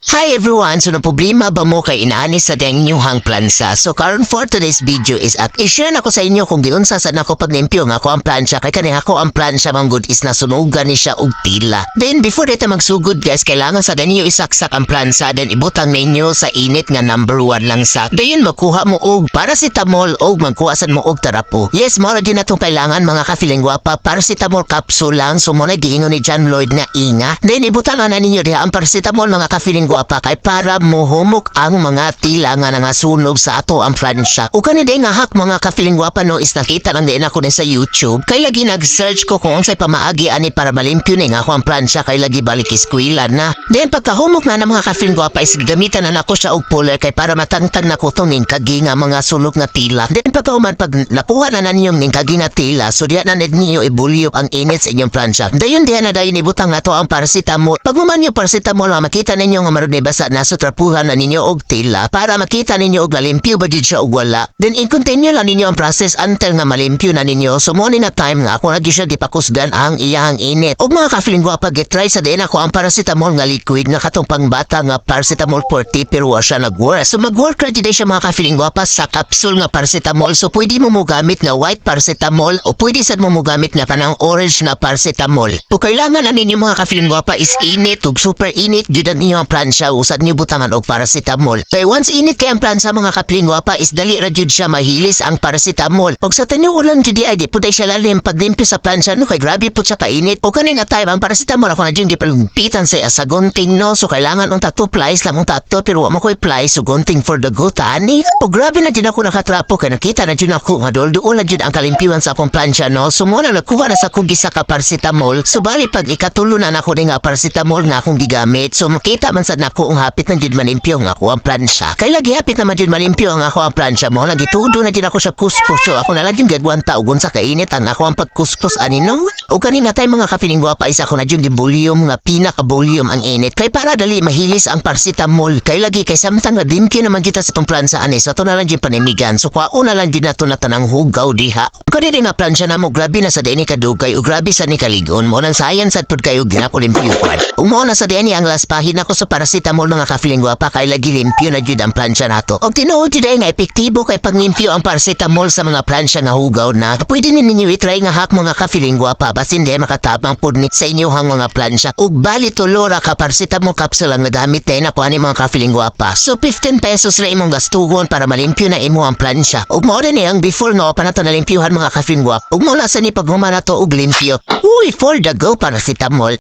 Hi everyone! So problema ba mo kay inaani sa inyong plansa? So karon, for today's video is at i-share na ko sa inyo kung giunsa sa nako paglimpyo nga ako ang plancha, kay kani ako ang plancha man gud is nasunugan ni siya og tila. Then before dito magsugod, guys, kailangan sa ninyo isaksak ang plansa, then ibutang ninyo sa init nga number 1 lang sa. Dayon makuha mo og paracetamol og magkuha sad mo og tarapo. Yes, mao ra din atong kailangan, mga ka-feeling gwapa, paracetamol capsule lang. So mo na giingon ni John Lloyd nga inga. Then ibutang na ninyo diha ang paracetamol, mga ka-feeling gwapa, kay para mohumok ang mga tila nga nangasunog sa ato ang plancha. O kani day nga hack, mga ka-feeling gwapa, no, is nakita lang din ako ni sa YouTube. Kay lagi nag-search ko kung unsay pamaagi ani para malimpyo ni nga ako ang plancha, kay lagi balik eskwela na. Then pagkahumok na ng, mga ka-feeling gwapa, is gamitan na nako siya og puller kay para matangtang na ko tong kagi nga mga sulok nga tila. Then pagkahuman, pag nakuha na ninyo ning kagi nga tila, so diya na ninyo ibulyop ang init sa inyong plancha. Dayon diya na dayon ibutang nato ang paracetamol. Pag human yung paracetamol, makita ninyo nga maroon basa na, so trapuhan na ninyo og tila para makita ninyo og nalimpyo ba jud siya og wala. Then i-continue lang ninyo ang process until nga malimpyo na ninyo. So mo ni na time nga ako lagi siya gipakusgan ang iyang init. Og mga ka-feeling gwapa, gitry sa din ako ang paracetamol nga liquid nga katong pangbata nga paracetamol 40, pero wa siya nag-work. So mag-work ra jud siya, mga ka-feeling gwapa, sa capsule nga paracetamol. So pwede mo mogamit nga white paracetamol o pwede sad mo mogamit nga kanang orange na paracetamol. O kailangan na ninyo, mga ka-feeling gwapa, is init ug super init jud ang inyong plancha usad niyo butangan og paracetamol. Kay once init kay ang plancha, mga ka-feeling gwapa, is dali ra jud siya mahilis ang paracetamol. Og sa tinuod lang jud ay di pud ay siya lalim paglimpyo sa plancha, no, kay grabe pud siya kainit. O kani nga time ang paracetamol ako na jud gipalumpitan sa sa gunting, no. So kailangan unta two plies lang unta to, pero wa mo koy plies, so gunting for the go tani. O grabe na jud ako nakatrapo kay nakita na jud ako nga duol na jud ang kalimpyuhan sa akong plancha, no. So mo na nakuha na sa akong gisa ka paracetamol. So bali pag ikatulo na nako ni nga paracetamol nga akong gigamit. So makita man sad nako ang hapit na jud malimpyo nga ako ang plancha. Kay lagi hapit na man jud malimpyo ang ako ang plancha, mo nagitudo na jud ako sa kuskus. So ako na lang jud gagwanta og unsa kainit ang ako ang pagkuskus ani, no. O kanina tay, mga ka-feeling gwapa, isa ko na jud volume nga pinaka volume ang init kay para dali mahilis ang paracetamol. Kay lagi kay samtang nga limpyo naman kita sa itong plancha ani, so ato na lang jud panimigan. So kwaon na lang jud nato na tanang hugaw diha. Kani nga plancha na mo, grabe na sa diini kadugay ug grabe sa ni kaligon mo nang sayan sad pud kayo ginako limpyuhan. Ug mo na sa diini ang last pahin ako sa paracetamol, mga ka-feeling gwapa, kay lagi limpyo na jud ang plancha nato. Og tinuod jud ay nga epektibo kay paglimpyo ang paracetamol sa mga plancha nga hugaw na. Pwede ni ninyo i-try nga hack, mga ka-feeling gwapa, basin di makatabang pud ni sa inyong mga plancha. Ug bali tulo ra ka paracetamol capsule ang nagamit din ako ani, mga ka-feeling gwapa. So 15 pesos ra imong gastugon para malimpyo na imo ang plancha. Ug mao ni ang before no pa nato nalimpyuhan, mga ka-feeling gwapa. Ug mo na sa ni pag na to og limpyo. Uy, for the go paracetamol.